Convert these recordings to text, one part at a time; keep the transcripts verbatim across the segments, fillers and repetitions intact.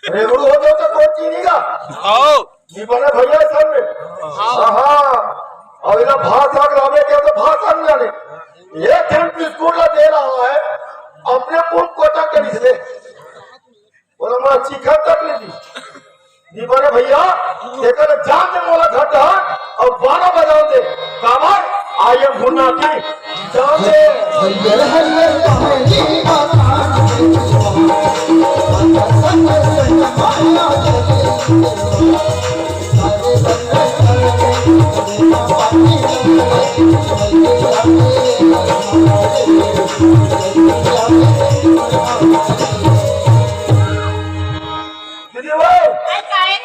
अरे गुरु हो जाओ तो कोई चीनी का। आओ। ये बने भैया सब में। हाँ। हाँ। और इधर भात साग लावे के तो भात साग लाने। एक दिन बिस्कुट ला दे रहा है। अपने मुंह कोटा के निकले। बोला, "मैं चीखा तक नहीं दी।" दी बोले, "भैया, एकर जान दे मोला घर डहर और बारह बजाओ दे।" काबर? आई एम हुन्ना की जान दे। हरियर हरियर पहाड़ी दीदी वो, अरे काहे?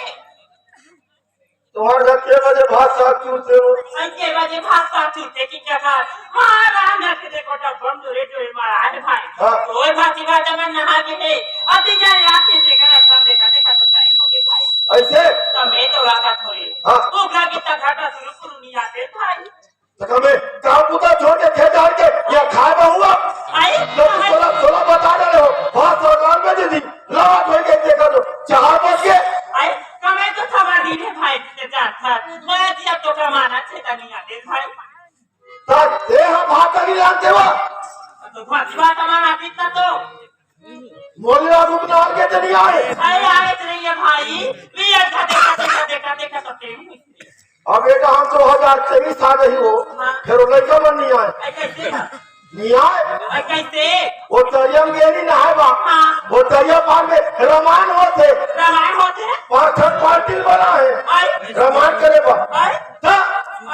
तुम्हारे घर के बजे भात साग चूरते हो? अरे के बजे भात साग चूरते की क्या था? हाँ, राम घर के देखो, डब्बम जोरे जोरे मारा है भाई। हाँ। ओए भाती भात में नहा के है। अभी जा यार के देखा, रास्ता देखा, देखा तो टाइम हो गया भाई। ऐसे? तो मैं तो रात थोड़ी। हाँ। ओकरा के तक घाटा शुरू शुरू नहीं आते भाई। त कमे काम बुता छोड़ के खेत झाड़ के या खाए बा हुआ? आई, तो आई। तोला, तोला बता दे रहे हो, भात सरकार में दे दी, लावा धोई के देखा तो चार बज के। आई, कमे तो सवारी रे भाई, ते जात था। मैं दिया तो कमाना छे तनी आते भाई। ता ते हम भात नहीं लानते हुआ। तो भात, भात हमारा कितना तो मोला रुकना के तो नहीं आए। अरे आए तो नहीं है भाई, भी अच्छा देखा, देखा, देखा, देखा तो टेम। अब बेटा हम दो हजार तेईस आ गई हो, हाँ। फिर वो लड़का मन नहीं आए। अरे कैसे? नहीं आए। अरे कैसे? वो दरिया में गेली नहाए बा। हाँ। वो दरिया पार में रामायण होते। रामायण होते? पाँच छह पार्टी बना है। अरे। रामायण करे बा। अरे। ता?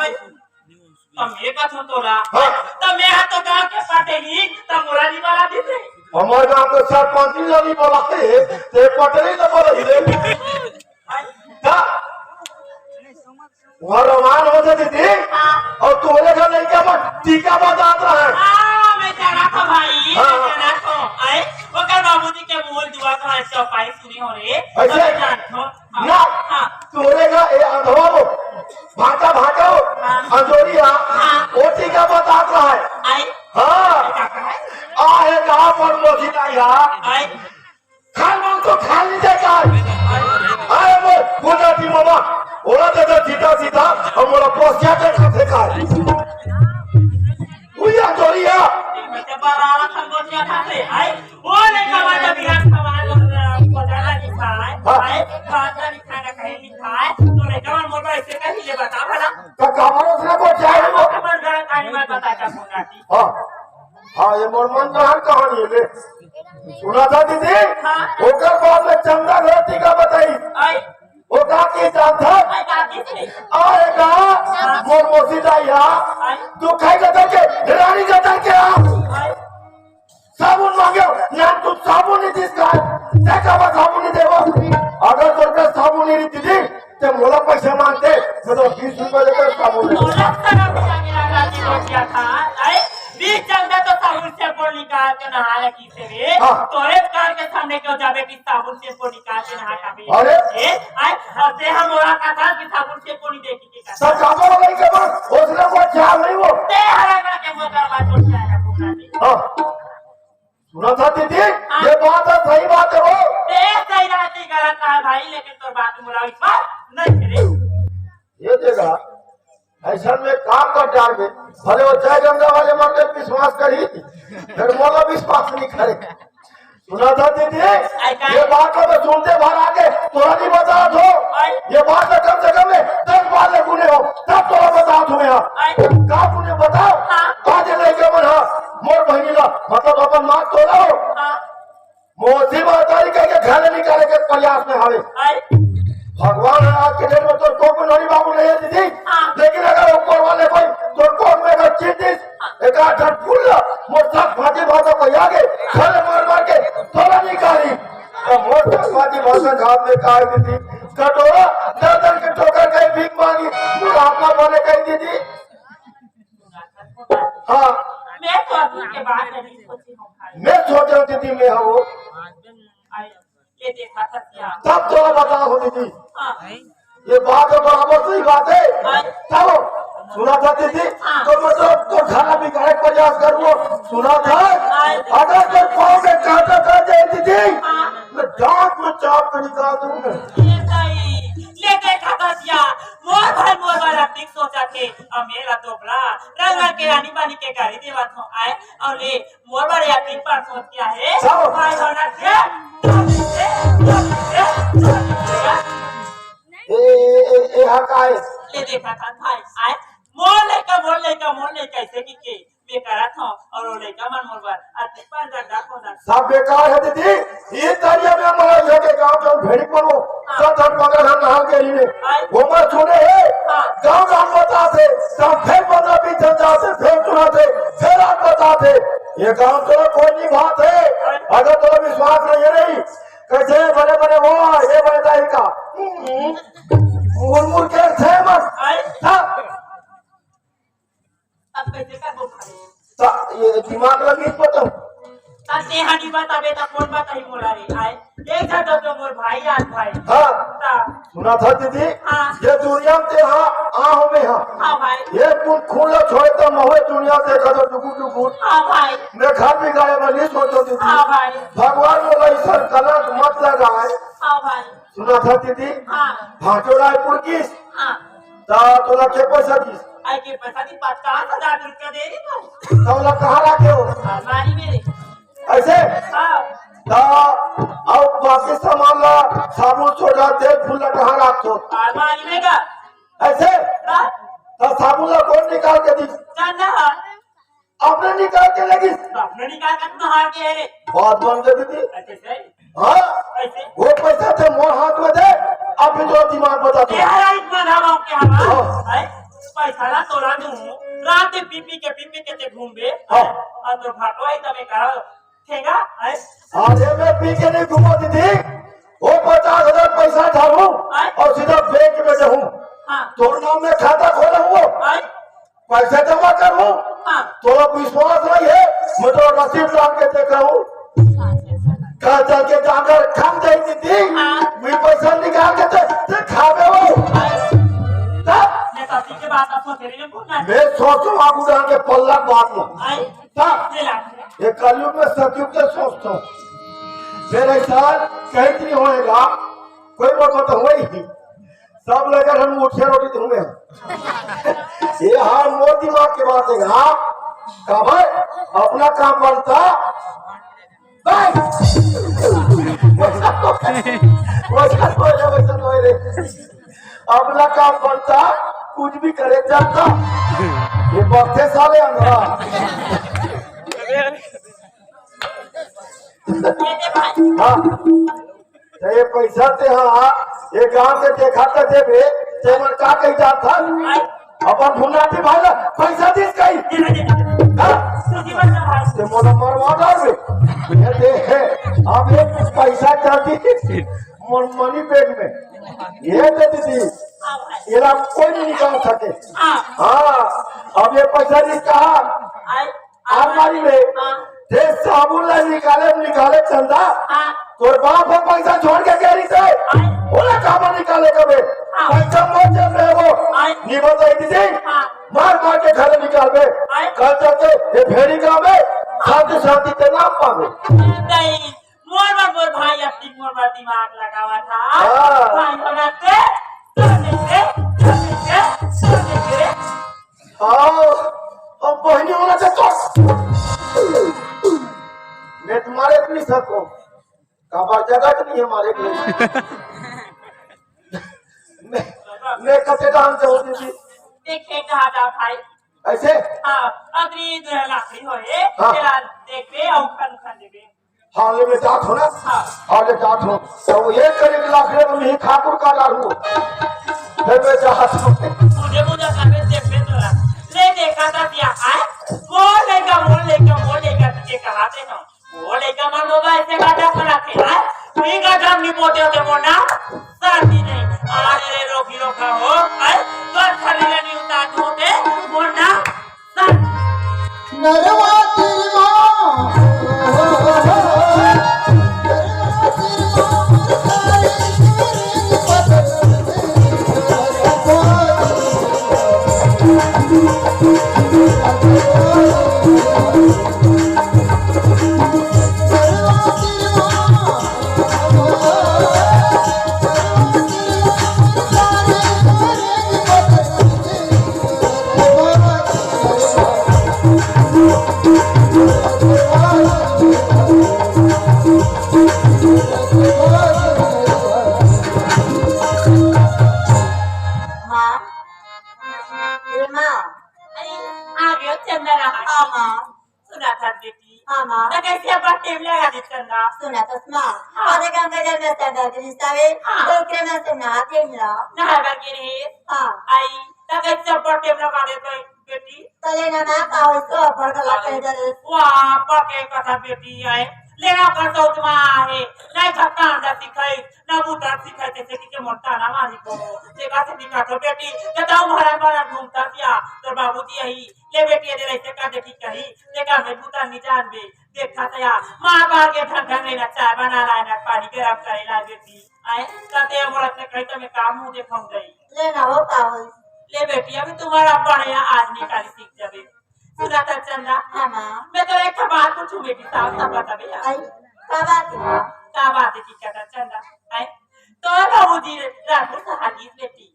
अरे। त मैं कथों तोला, हाँ। त मैं हा तो गांव के पटेली, त मोला नहीं बला दीते। हमारे गांव के सरपंच नहीं जानी बला है, ते पटेली तो बला ही ले। हाँ। वहाँ रमान हो जाती थी, हाँ। और तोरे घर लड़का मत टीका बजात रहा है। हाँ, मैं जाना था भाई, हाँ। मैं जाना था। आए, ओकर बाबूजी के बोल दुआ का चौपाई सुने हो रे। ऐसे? तो मैं जाना था। हाँ, ना, हाँ। तोरे का ए अंधवा वो, भाटा भाटा वो, हाँ। अंजोरिया, हाँ। ओटी का बतात रहा है। आई। हाँ। का है? आहे का पर मोसी ना या। आई। खाल मांग तो खाल नहीं देता है। आई। आए वो, वो जाती मामा, ओला देता सीधा सीधा, हम बोला पोसिया के खाते का है। उया अंजोरिया। मैं तो बारह वाला संगोटिया खाते, आई। ओ लइका मन जब बिहान सवार बजाना लिखाए, हाँ। आए, बाजा लिखाए ना कहीं लिखाए, तो लइका मन मोर ऐसे कहीं ले बता भला। तो काबर उसने को जाए वो? काबर गलत कहानी मत बता का सुनाती। हाँ। हाँ, ये मोर मन कहान कहानी है ले। सुना था दीदी? हाँ। ओकर बाद में चंदा धरती का बताई। आई। ओका की जान था? आई, का की से? आएगा, हाँ। मोर मोसी दाई हा। आई। तू खाई का करके, रानी का करके आ। आई। साबुन मांगे, ना तू साबुन नहीं दिस का, देखा बा साबुन नहीं देवा। अगर तोर पे साबुन नहीं दीदी, ते मोला पैसे मांगते, मैं तो बीस रुपए लेकर साबुन ले। तोला तरफ जाने लगा जी, बच गया था। आए, बीस चलते तो साबुन से बोल निकाल के नहा लगी से रे। हाँ। तोरे कार के सामने क्यों जावे कि साबुन से बोल निकाल के नहा का भी? अरे। ए, आए, और ते हम मोला का था कि साबुन से बोल नहीं देखी। सब कामो वाला ही के बस, उसने को क्या नहीं वो। ते हरा करके मोटा बात बोल जाएगा, बोल जाएगा। हाँ। सुना था दीदी, हाँ। ये बात है, सही बात है वो। ते सही बात नहीं करता है भाई, लेकिन तो बात मुला विश्वास नहीं करे। ये देगा, ऐसा में काम कर डाल में, भले वो जय गंगा वाले मन के विश्वास करी, फिर मोला विश्वास नहीं करे। सुना था दीदी, आई का? ये बात को मैं सुनते भर आके तोरा नहीं बता दो। आई। ये बात तो कम से कम में दस बार ले गुने हो, तब तोरा बता दो मैं। आई। का गुने बताओ? हाँ। आज ये लइका मन हा, मोर बहिनी ला, मतलब अपन माँ तोरा हो। हाँ। मोसी महतारी कह के घर ले निकाले के प्रयास में हवे। आई। भगवान है आज के डेट में तोर कोई नड़ी बाबू नहीं है दीदी। हाँ। लेकिन अगर ऊपर वाले कोई तोर कोख में अगर चीज दिस, एक आध ठन फूल ला, मोर साथ भाजी भात को आगे, खाले मार मार के थोड़ा निकाली। तो मोर साथ भाजी भात का हाथ में काय दीदी, कटोरा दर दर के ठोकर कहीं भीख मांगी, मोर आपका बोले कहीं दीदी। हाँ। मैं तो अभी के बात नहीं सोची हूँ भाई। मैं सोच रहा दीदी, मैं हूँ। आई, ये देखा था क्या? तब तो बता हो दीदी। हाँ। ये बात तो बराबर सही बात है। हाँ। चलो, सुना था दीदी, हाँ। तो मतलब तो खाना बिगाड़े के प्रयास करूँ, सुना था? हाँ। अगर तो पाँव में कांटा कर जाए दीदी, मोर बर या तीन पाँच सौ रुपया हे। चलो। भाई होना के, चल दे, चल दे, चल दे। ए, ए, ए, ए, हा का हे? ले देखा था भाई, आय, मोर लइका, मोर लइका, मोर लइका, अइसे कहिके मैं करत हंव, अउ वो लइका मन मोर बर अति पंजा डाको ना। सब बेकार हे दीदी, ये तरिया में मरा जो के गांव के भेड़ी परो, हाँ। सब धन मगर हम नहाल के ही में। आय। वो मैं सुने हे, हाँ। गांव गांव बताथे, सब फेर पंद्रह बीस झन जाथे, फेर सुनाथे, फेर रात बताथे। ये गांव तो कोई नहीं बात हे, आय। अगर तो विश्वास नहीं हे नहीं, कइसे बने बने वो, ये बने दाई का। मुर मुर के थे मत। आय। हाँ। अब कइसे करबो भाई? त ये दिमाग लगी तो। त तेहा नइ बताबे त कोन बताही मोला रे, आय? देख जा तो, तो मोर भाई आज भाई। हाँ। त सुना था दीदी? हाँ। ये दुनिया में तेहा, आ हो में हा। हाँ भाई। ये कुल खून ला छोड़े त महुए दुनिया देखा तो डुगुर डुगुर। हाँ भाई। मैं घर बिगाड़े वाली सोचो दीदी। हाँ भाई। भगवान मोला ईश्वर कलंक मत लगाए। हाँ भाई। सुना था दीदी? हाँ। भांचो रायपुर की। हाँ। ता तोला के पैसा दिस? आय के पैसा दी, पचास हजार रुपया दे रही तू। ता ओला कहाँ रखे हो? अलमारी में रे। अइसे? हाँ। ता अब बाकी सामान ला, साबुन, सोडा, तेल, फूल ला कहाँ रखत हो? अलमारी में का? अइसे? हाँ। ता साबुन ला कोन निकाल के दिस? चंदा। आपने निकाल के लेगिस? आपने निकाल के तो हार के है रे। बात बन गई दीदी। अच्छा, सही। हाँ? कैसे? वो पैसा थे मोर हाथ में दे, अभी तो दिमाग बता दो। तेरा इतना धावा क्या हमारा? हाँ। है? पैसा ला तोला दूँ, रात में पी पी के, पी पी के ते घूमबे। हाँ। और तो भाटो आई तबे कहा, ठेंगा, है? अरे मैं पी के नहीं घूमा दीदी, वो पचास हजार पैसा डालूं हैं? और सीधा बैंक में जाऊं। हाँ। तोर नाम में खाता खोलूं वो। हैं? पैसा जमा करूं। हाँ। तोला विश्वास नहीं है, मैं तो रसीद लान के देख रहा हूँ। कल चल के जाकर खम जाई दीदी, हाँ। मैं पैसा निकाल के दे, दे खावे हो। हैं? तब? मैं तो ठीक के बात आप सोच रही हूँ, बोलना है। मैं सोचूं आगू जाके पल्ला बात में। हैं? हाँ। ये ला। ये कलयुग में सतयुग के सोचता हूँ। फिर ऐसा कहीं नहीं होएगा, कोई बात तो हुआ ही नहीं। सब लेकर हम मुठिया रोटी धूमे हैं। ये हाल मोर दिमाग के बात है, हाँ? का भाई, अपना काम बनता, बस। वैसा तो है, वैसा तो है, वैसा तो है रे। अपना काम बनता, कुछ भी करे चलता। ये बच्चे साले अंधा। हाँ। तो ये पैसा ते, हाँ, ये गांव के देखा तो देबे, ते मन का कही जात था? अपन भुनाटी भाई ला पैसा दिस कही। हाँ? ते मोला मरवा डालबे। ये दे, अब ये पैसा चाहती मोर मनी बैग में। ये दे दीदी, ये ला कोई नहीं निकाल सके। हाँ। हाँ, अब ये पैसा दिस कहा? अलमारी में। हाँ। ते साबुन ला निकाले, निकाले चंदा। हाँ। तोर बाप ह पैसा छोड़ के गए रहिसे। हाँ। ओला काबर निकाले कबे? हाँ। पैसा मोर जेब में वो। हाँ। निमन तो दीदी। हाँ। मार मार के घर निकालबे। हाँ। कल चल के ये भेड़ी का में शांति शांति के नाम पावे। नहीं, मोर बर मोर भाई अपनी मोर बर दिमाग लगावा था। हाँ। भाई होना से, सोने से, सोने से, सोने से। हाँ, अब बहिनी होना से तो मैं तुम्हारे अपनी सको। काबर जगह तो नहीं है हमारे को। मैं, मैं कते दान से होती थी। देखे कहा जा भाई। ऐसे? हाँ, अतरी जो है लाकड़ी हो ये, हाँ। तेरा देख ले और खन खन देबे। हाँ, ले मैं जात हो ना। हाँ। हाँ, ले जात हो। तो वो एक करीब लाकड़ी में ही ठाकुर का डालू। फिर मैं जात हो। मुझे मुझे कभी देख ले तो ना। ले देखा था क्या है? वो लेगा, वो लेगा, वो लेगा, तुझे कहा थे ना। वो लेगा, मन वो ऐसे गाटा फैलाते हैं। ठीक है, जब नहीं बोलते होते वो ना। शांति नहीं। अरे रे, रोकी रोका हो। है? तो खाली नहीं उतार होते, वो ना। नरवा तेरी माँ। हाँ। त कइसे अब्बड़ टेम लगा दे चंदा? सुना तो सुना। हाँ। अरे गंगा जल में चंदा गिरिस हवे, हाँ। तो ओकरे में से नहा के मिला। नहाए बर गे रहे। हाँ। आई, त कइसे अब्बड़ टेम लगा दे बे-, बेटी? त लेना ना का हो, इसको अब्बड़ गला कह दे रे। वाह, अब्बड़ के कथा बेटी आए। लेना कर तो उतमा आहे। नहीं थकान दा सिखाई, ना बूता सिखाई, जैसे कि के मोटा ना मारी को। देखा से दिखा तो बेटी, जताऊ महाराज महाराज घूमता किया, तोर बाबूजी यही। ले बेटी, ये दे रही से का देखी कही, देखा मैं बूता नहीं जान बे। देखा तया, माँ बाहर के ढंग ढंग लेना, चाय बना ला ना, पानी गरम करे ला बेटी। आए, कते मोरत ने कही तो मैं काम मुंह देखाऊं गई। ले ना हो का होई? ले बेटी, अभी तुम्हारा बढ़िया आज निकाली सीख जाबे। सुना था चंदा? हाँ, माँ। मैं तो एक ठो बात पूछूं बेटी, साफ साफ बता बे यार। आई, का बात है, माँ? का बात है कि कहता चंदा? आई, तो बाबूजी राजपुर से हाथी बेटी,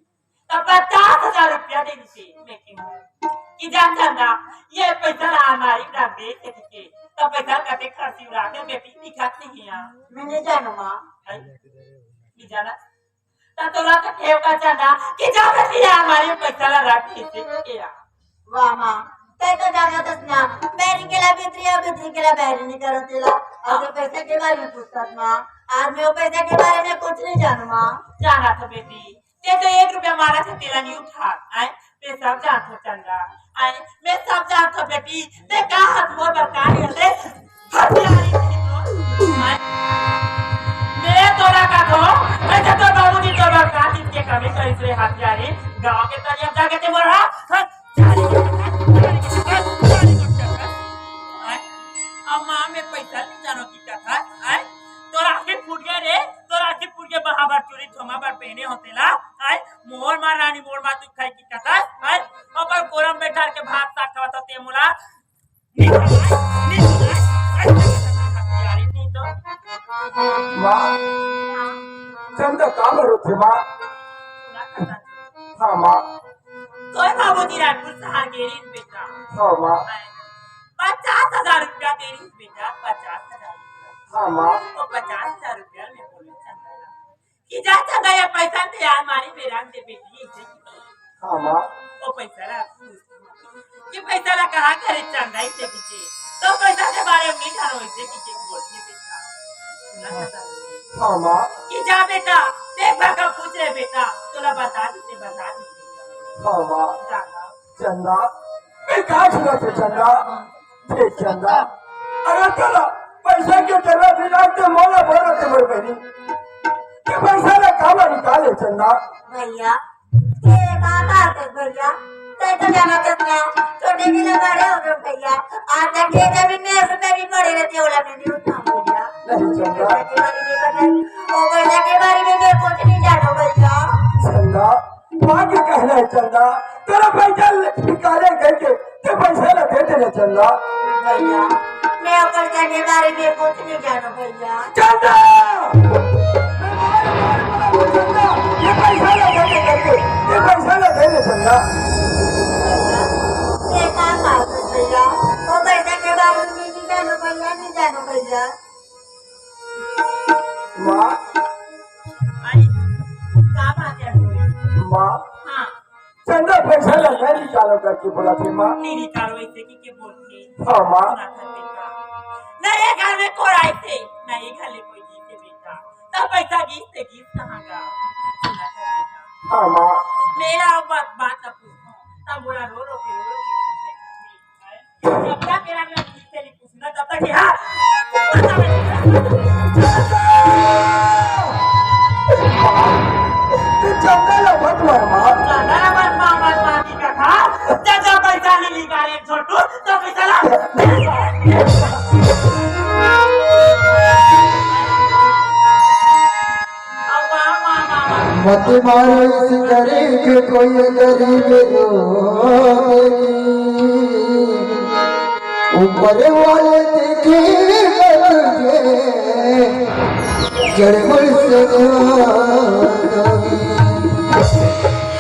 तब पचास हजार रुपया दे दीजिए, मैं कहूँ कि जा चंदा, ये पैसा ला हमारी ना दे के दीजिए, तब पैसा कते खर्ची उड़ा दे बेटी, दिखात नहीं है। मैं नहीं जानू, माँ। आई, नहीं जाना? त तोला तो ठेव का चंदा कि जा बेटी, हमारी पैसा ला रख के से के आ। वाह माँ, तै तो जाना तस ना, बैरी के ला भीतरी और भीतरी के ला बैरी नहीं करत तेला। और जो पैसे के बारे में पूछत माँ, आज मैं वो पैसे के बारे में कुछ नहीं जानू माँ। जाना तो बेटी, ते तो एक रुपया मारा से तेला नहीं उठा, आए, मैं सब जानत हो चंदा, आए, मैं सब जानत हो बेटी, ते का हाथ मोर बर का नहीं होते, हथियारी नहीं तो, आए, मैं तोरा का धो, मैं तो तोर बाबूजी तोर बर का दिन के कमी करिस रे हथियारी, गाँव के तरिया जाके ते मरा, हथियारी, हथियारी, हथियारी, हथियारी, आए, अब माँ मैं पैसा नहीं जानो की कथा, आए, तोर आँखें फूट गए रे, तोर आँखें फूट गए, बहाबर चूरी धोमा बर पहने होते ला, आए, मोर माँ रानी मोर माँ तू खाई की कथा, आए, अपन कोरम बैठार के भात साग खावत होते मोला, निकल, निकल, यारी नहीं तो। माँ, चंदा का भरोसे माँ? हाँ माँ। तोर बाबूजी रायपुर से आ गए रे बेटा। हाँ माँ। आए, पचास हजार रुपया दे रही बेटा, पचास हजार रुपया। हाँ माँ। वो पचास हजार रुपया मैं बोलूँ चंदा ला। कि जा चंदा, ये पैसा ते यार मारी बेराम दे बेटी, ऐसे की। हाँ माँ। वो पैसा ला, ये पैसा ला कहाँ करे चंदा, ऐसे कीजिए। तो पैसा के बारे में नहीं जानो, ऐसे कीजिए, बोलती बेटा। सुना चंदा। हाँ माँ। कि जा बेटा, देख भर का पूछ रहे बेटा, तोला बता दीजिए, बता दीजिए। हाँ माँ। जाना। चंदा, मैं का सुना थे चंदा? देख चंदा, अगर तोला पैसा के जरूरत है ना, तो मोला बोला तो मोर बहनी, कि पैसा ला काला निकाले चंदा। भैया, ये का बात है भैया? तै तो जाना चंदा, छोटे के लिए बड़े हो गए भैया। आज तक ये जमीन में एक रुपया भी पड़े रहते, ओला मैं नहीं उठाऊं भैया। नहीं चंदा। पैसा के बारे में पता नहीं, वो पैसा के बारे में मैं कुछ नहीं जानू भैया। चंदा, माँ के कहना है चंदा, तेरा पैसा निकाले करके, ते पैसा ला दे देना चंदा। भैया, मैं ओकर के बारे में कुछ नहीं जानू भैया। चंदा! चंदा, ये पैसा ला दे दे करके, ये पैसा ला दे दे चंदा। भैया, ये का बात है भैया? वो पैसा के बारे में नहीं जानू भैया, नहीं जानू भैया। माँ। आई, का बात है? माँ। हाँ। चंदा पैसा ला मैं निकालो करके बोला थे माँ। नहीं निकालो ऐसे की के बोलते। हाँ माँ। सुना था बेटा। ना ये घर में कोई आए थे, ना ये घर में कोई गीस थे बेटा। तब पैसा गीस थे, गीस कहाँ का? सुना था बेटा। हाँ माँ। मेरा बात, बात ना पूछो। तब बोला रो रो के, रो रो के पूछते हैं। जब तक मेरा, मेरा गीस से नहीं पूछना, तब तक ये हाँ। तू चंदा ला मत मार माँ। चंदा ला मत मार, मत मार की कथा। जब, जब पैसा नहीं निकाले छोटू, तो पैसा ला। अब माँ, माँ, माँ, माँ। मत मारो इस गरीब को, ये गरीब रो देगी। ऊपर वाले देखेगा तुझे, जड़ मुड़ से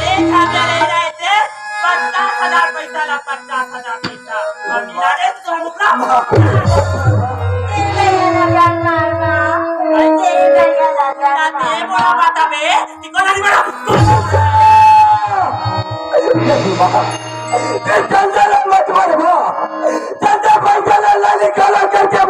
एक हजार ले रहे थे, पचास हजार पैसा ला, पचास हजार पैसा। और मिला दे तो हम लोग ना। ये बड़ा बात है बे, इको नहीं बड़ा। ये चंदा ला मत मार माँ। चंदा पैसा ला, ला निकालो करके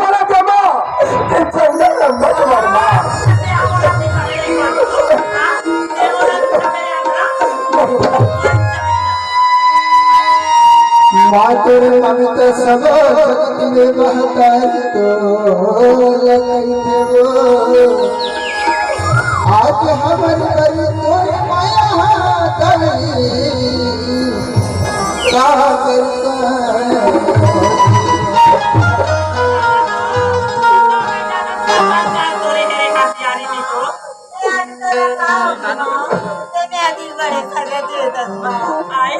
ममता सब जगत में महतारी तोला कहिथे वो। आज हमर करी तोर माया तारी का करता। तेने अभी बड़े खगत रे दस बार। आए,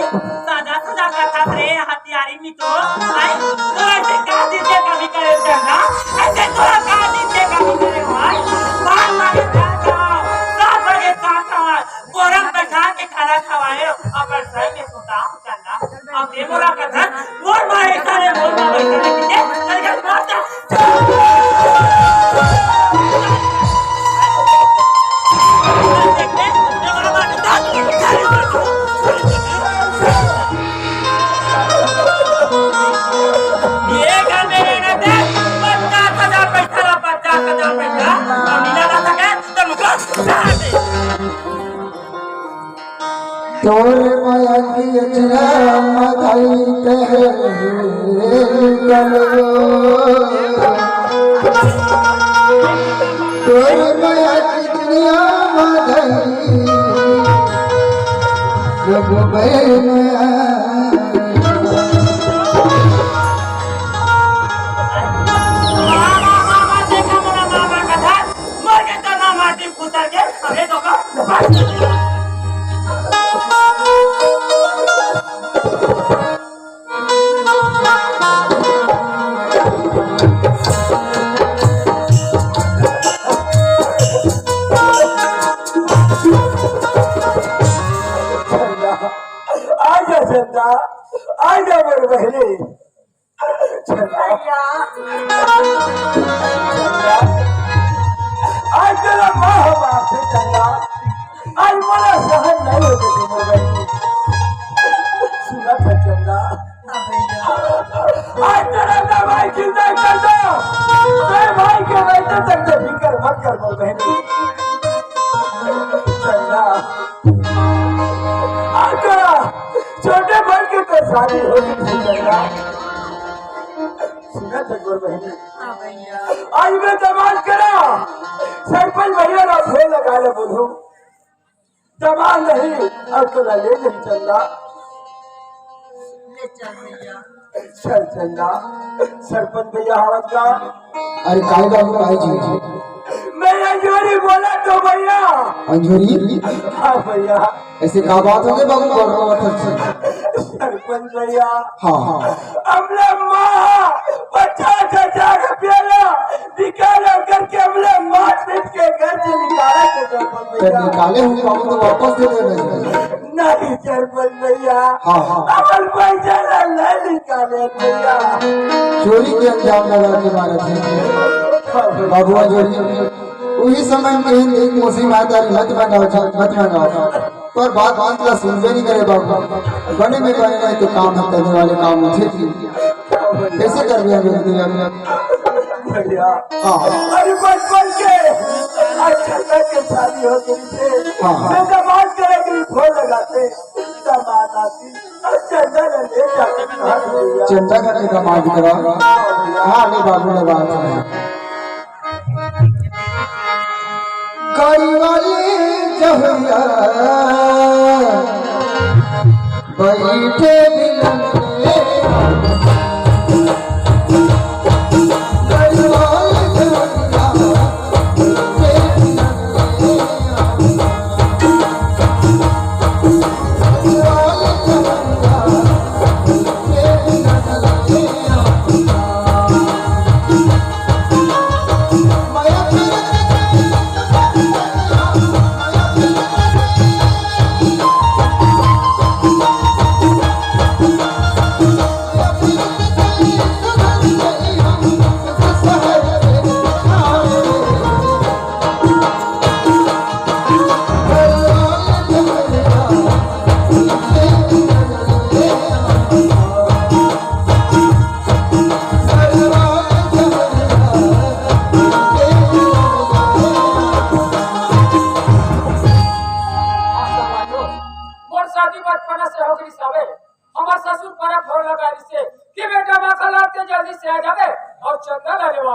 सजा सजा कथा रे हथियारी मितो। आए, तोरा से का दिन के कमी करे चंदा? ऐसे तोरा का दिन के कमी करे भाई? बार मारे जाता, सात बजे सात आवाज, बोरा बैठा के खाना खवाए, अपन सही में सुता चंदा। अब ये बोला कथा, मोर मारे सारे, मोर मारे सारे, ठीक है? चल, चल, मार, चल। ये घर में रहने दे, पचास हजार पैसा ला, पचास हजार पैसा, और मिला ना सके, तो मुझको जान दे। तोर माया के अचरा म धई कहे गलो। तोर माया के दुनिया म धई जब बैल माया। मामा, मामा, देखा मोला मामा कथा। मर के तो ना माटी फुटा के, अबे तो का? आजा चंदा, आजा मेरे बहनी। चंदा। भैया। आज तेरा माँ बाप से चंदा। आज मोला सहन नहीं होते थे मोर बहनी। सुना था चंदा। हाँ भैया। आज तेरा ना भाई जिंदा कर दो। मैं भाई के रहते तक तो फिकर मत कर मोर बहनी। चंदा। आज तेरा छोटे भाई के तो शादी हो गई थी चंदा। सुना था मोर बहनी। हाँ भैया। आज मैं दमाद करा, सरपंच भैया ला फोन लगा ले बोलूं, दमाद नहीं, अब तो ला ले नहीं चंदा। ले चल भैया। चल चंदा, सरपंच भैया हावत का। अरे काय बाबू, काय जी? मैं अंजोरी बोला तो भैया। अंजोरी? हाँ भैया। ऐसे का बात हो गई बाबू, बोल रहा था जी। सरपंच भैया। हाँ, हाँ। हमला माँ पचास हजार रुपया ला निकालो करके हमला मार पीट के घर से निकाला थे सरपंच तो भैया। निकाले हूँ बाबू, तो वापस दे दे। नहीं सरपंच भैया। हाँ, हाँ। अपन पैसा ला नहीं निकाले भैया। चोरी के अंजाम लगा के मारे थे। हाँ भैया। बाबू अंजोरी। उही समय में कहीं देख मौसी महतारी मत मंगाओ, मत मंगाओ। पर बात, बात ला सुनबे नहीं करे बाबू। बने में बने नहीं तो काम है, करने वाले काम मुझे थी। कैसे कर दिया मेरे दिल में? भैया। हाँ। अरे बचपन के अच्छा तक के शादी हो गई थे। हाँ, हाँ। मैं दमाद करे के लिए फोन लगाते, दमाद आती। अरे चंदा ने ले जाके कहा भैया। चंदा का के दमाद करा। हाँ, नहीं बाबू ने बात है। गाड़ी वाली जहुआ बैठे बिलंदे, गाड़ी वाली जहुआ बैठे बिलंदे।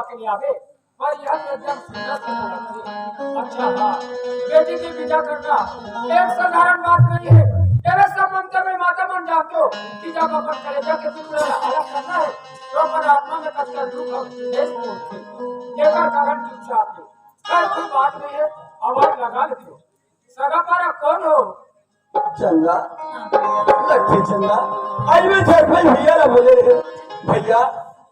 के लिए आवे, पर यह तो एकदम सीधा सीधा लगथे। अच्छा हाँ, बेटी के विदा करना एक साधारण बात नहीं है। तेरे सब मंत्र में माता मन जानथो कि जब अपन कलेजा के टुकड़ा ला अलग करना है, तो अपन आत्मा में कतका दुख और क्लेश होथे। एकर कारण चुपचाप ले। कर कोई बात नहीं है, आवाज लगा लेथो। सगा पारा कौन हो? चंदा, लट्ठी चंदा, आई मैं झट में भैया ला बोले रहे, भैया,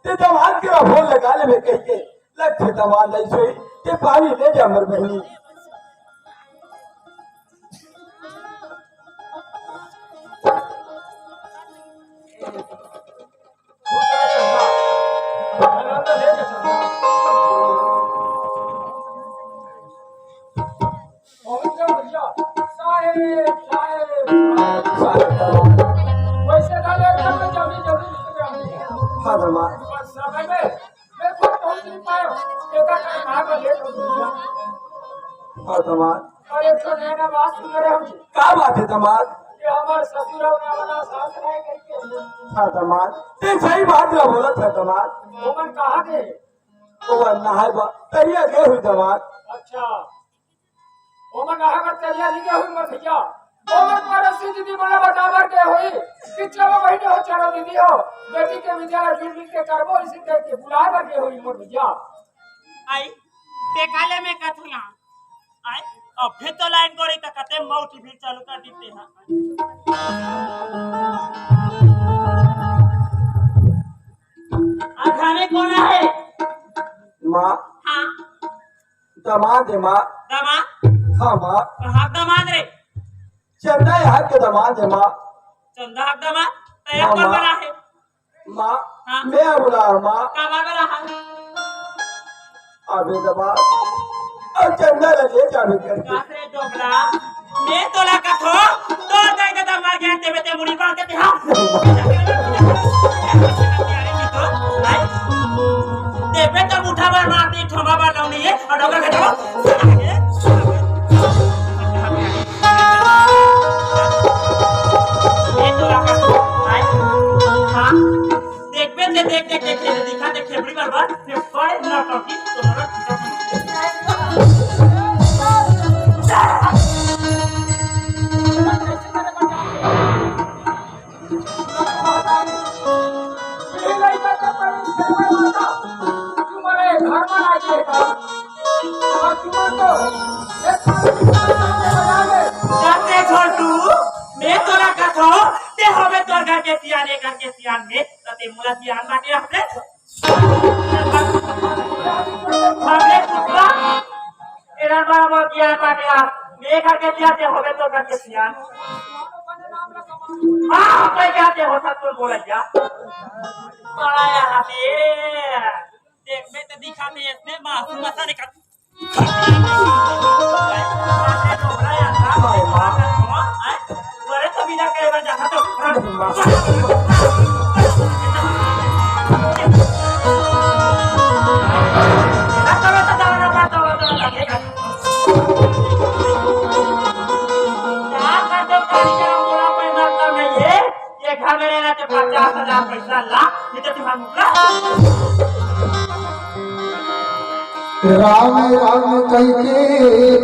ते दमाद के फोन लगा ले मैं कह के, लट्ठी दमाद नहीं सोई, ते पानी ले जा मोर बहनी। पहुंच गया भैया। साहेब, साहेब, साहेब। वैसे था लेट करके जल्दी, जल्दी निकल गया। हाँ, धर्मा। बस समय में मैं खुद पहुंच नहीं पाया। बेटा का यहाँ पर लेट हो गया। हाँ, धर्मा। अरे, तो नया नया बात सुन रहे हो जी। का बात है, धर्मा? ये हमारे ससुर और हमारा सास रहे करके। हाँ, धर्मा। ते सही बात ना बोला था, धर्मा। वो मन कहाँ गए? वो मन नहाए बा-, तरिया गए हुई, धर्मा। अच्छा। ओमन नहा बर तरिया नइ गे होही मोर भैया। ओमन पड़ोसी दीदी मन ला बता बर गे होही कि चलो बहिनी हो, चलो दीदी हो, बेटी के विदा ला जुलमिल के करबो, इसे कहिके बुलाए बर गे होही मोर भैया। आई, ते काले में कथुला। आई, अभी तो लाइन गोरी त कते मौत भी चालू कर देते हैं। आ घर में कौन है? माँ। हाँ। दमाद हे माँ। दमाद? हाँ माँ। कहाँ दमाद रे? चंदा यहाँ के दमाद हे माँ। चंदा हक दमाद? तैयार हाँ, कौन माँ। बना है? माँ, हाँ। मैं बुला माँ। का बार बना है? अबे दमाद, अब चंदा ला ले जाबे करके। का रे डोकरा, मैं तोला कथो, तोर कहे के त मर गया, तेबे ते मुड़ी बांध के ते हाथ। तेबे तो मुठा बार मार दी, ठोमा बार लाऊं नहीं है, और डोकरा के तो। ये तो रखा, आई, हाँ। देखबे ते देख, देख, देख, देख, दिखा, देख, खेबड़ी बरबर, ये बड़े ना टॉकी, तो मरा। जाते छोटू, मैं तोला कथो, ते हवे तोर घर के सियान, ए घर के सियान में, त ते मोला सियान बाटे हवे। हवे कुत्ता, एरा बाबा सियान बाटे आ, मैं घर के सियान, ते हवे तोर घर के सियान। हाँ, मैं क्या ते हो सब तो बोला क्या? बड़ा यार हमें, देख मैं तो दिखा दे इसमें मासूम सा निकल। ये घर में रहना ते पचास हजार पैसा ला, ये तो तुम्हारा मुखड़ा। राम राम कहिके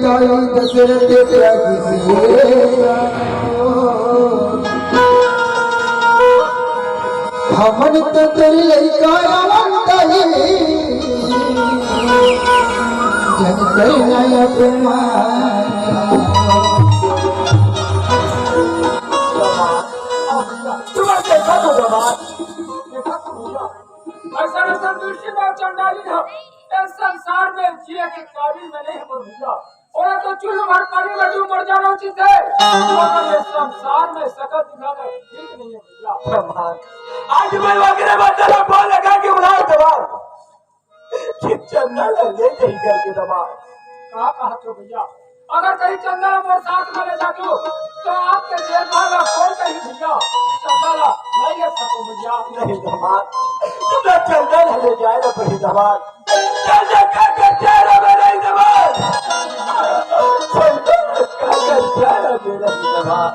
दाई दशरथ त्यागी से। हमन तो तोर लइका आवत ही, जन करिना अपमान। तुम्हारे देखा तो जवान, देखा तो भैया, ऐसा ऐसा दुष्ट और चंडाली हो, इस संसार में जिए के काबिल में नहीं हो भैया। ओला तो चुल्लू भर पानी में डूब मर जाना उचित है। मगर ये संसार में सकल दुनिया में ठीक नहीं है भैया। ब्रह्मांड, आज मैं वगैरह बदला फोन लगा के बुलाए जवान। कि चंदा ला ले जाही करके दमाद। का कहत हो भैया? अगर कहीं चंदा ला मोर साथ में ले जातू, तो आपके जेल भाग ला कौन कही भैया? चंदा ला नहीं ले सको भैया। नहीं दमाद, तुमने चंदा ला ले जाए ना पड़ी दमाद। चंदा का कर जाए ना मेरे दमाद। चंदा का कर जाए ना मेरे दमाद।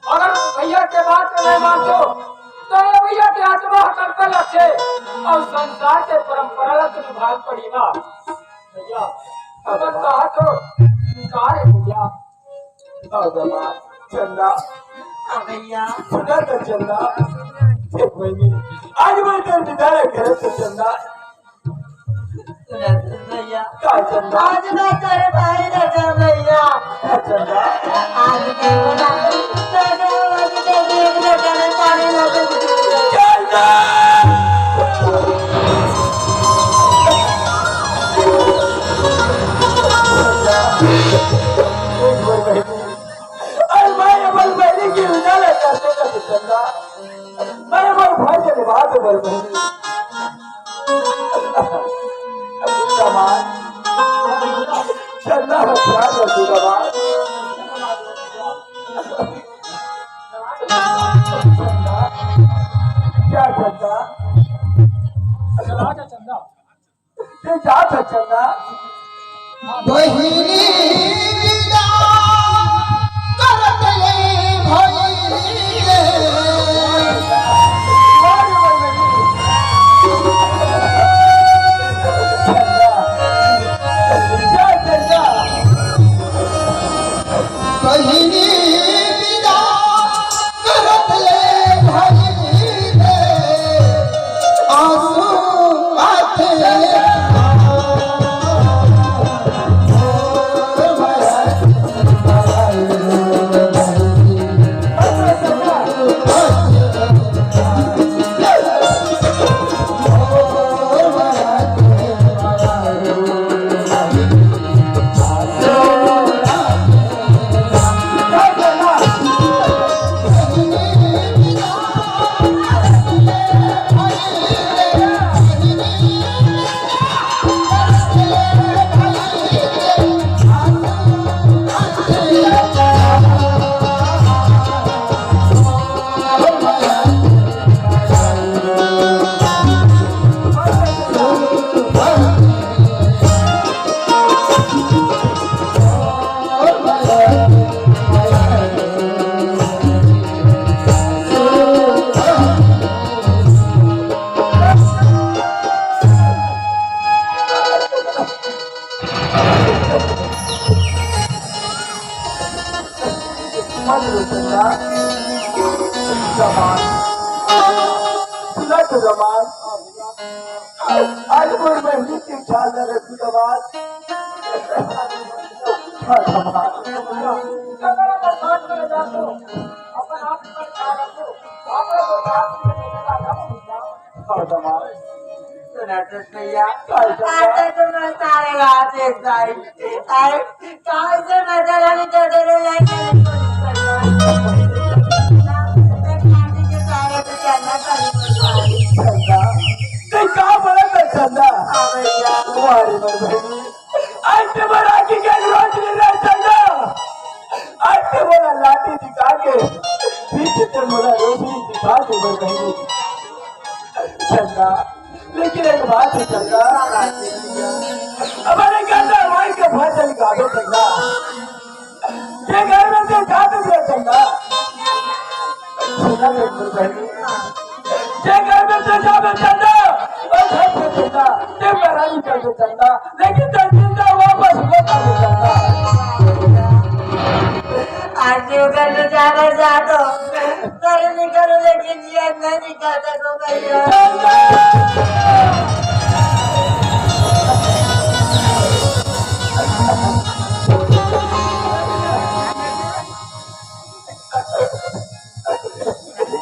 अगर भैया के बात में नहीं मानते हो, तो ये भैया के आत्मा ह कब तक रखे? अउ संसार के परंपरा ला तो निभाए पड़ी ना। भैया, हमन कहा तो निकार है भैया। बाबा, चंदा। हाँ भैया। सुना तो चंदा। देख बहिनी, आज मैं तेरे विदा ला करे तो चंदा। सुना तो भैया। का चंदा? आज मैं तेरे भाई ला जा भैया। का चंदा? आज मैं बना, तो जो आज तेरे एक लोटा में पानी ला दे। चंदा! अरे मैं अपन बहिनी के विदा ला करते करते चंदा, मैं अपन भाई के बात बोल बहिनी। चंदा, चंदा, ख्याल रखिएगा बात। क्या चंदा? चला जा चंदा। ते जात ह चंदा। बहिनी विदा करत ले भइले। चंदा। जा चंदा। बहिनी विदा करत ले भइले, आंसू आथे। सुना तो जमाल, आज मोर बहिनी के ख्याल न रखू जमाल। सुना तो भैया, आज तो मैं सारे रात एक साइड, अरे, कहाँ से नजर आने के डरे लाइक है, तो चंदा, ते का बोला था चंदा? हाँ भैया। वाह रे मोर बहिनी, आज ते मोर आँखी के रोशनी रे चंदा, आज ते मोला लाठी दिखा के, बीच ते मोला रोशनी दिखा के मोर बहिनी। चंदा, लेकिन एक बात है चंदा, हमारे घर में माई का फैसला निकालो चंदा। ये घर में से जाते थे चंदा। सुना तो एक बार पहले। ये घर में से जावे चंदा, और घर से चंदा, ये मेरा ही कर दे चंदा, लेकिन तो जिंदा वापस होता नहीं चंदा। आज ये घर में जावे जा तो, घर निकलो लेकिन ये नहीं निकल सको भैया। चंदा!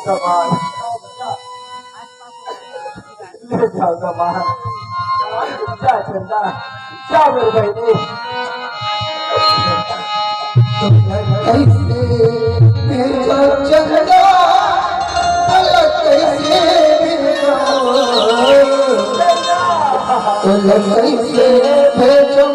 कमाल। ले जाओ कमाल। जा चंदा, जा मेरे बहिनी। कैसे भेजो चंदा, बोलो कैसे भेजो, बोलो कैसे भेजो।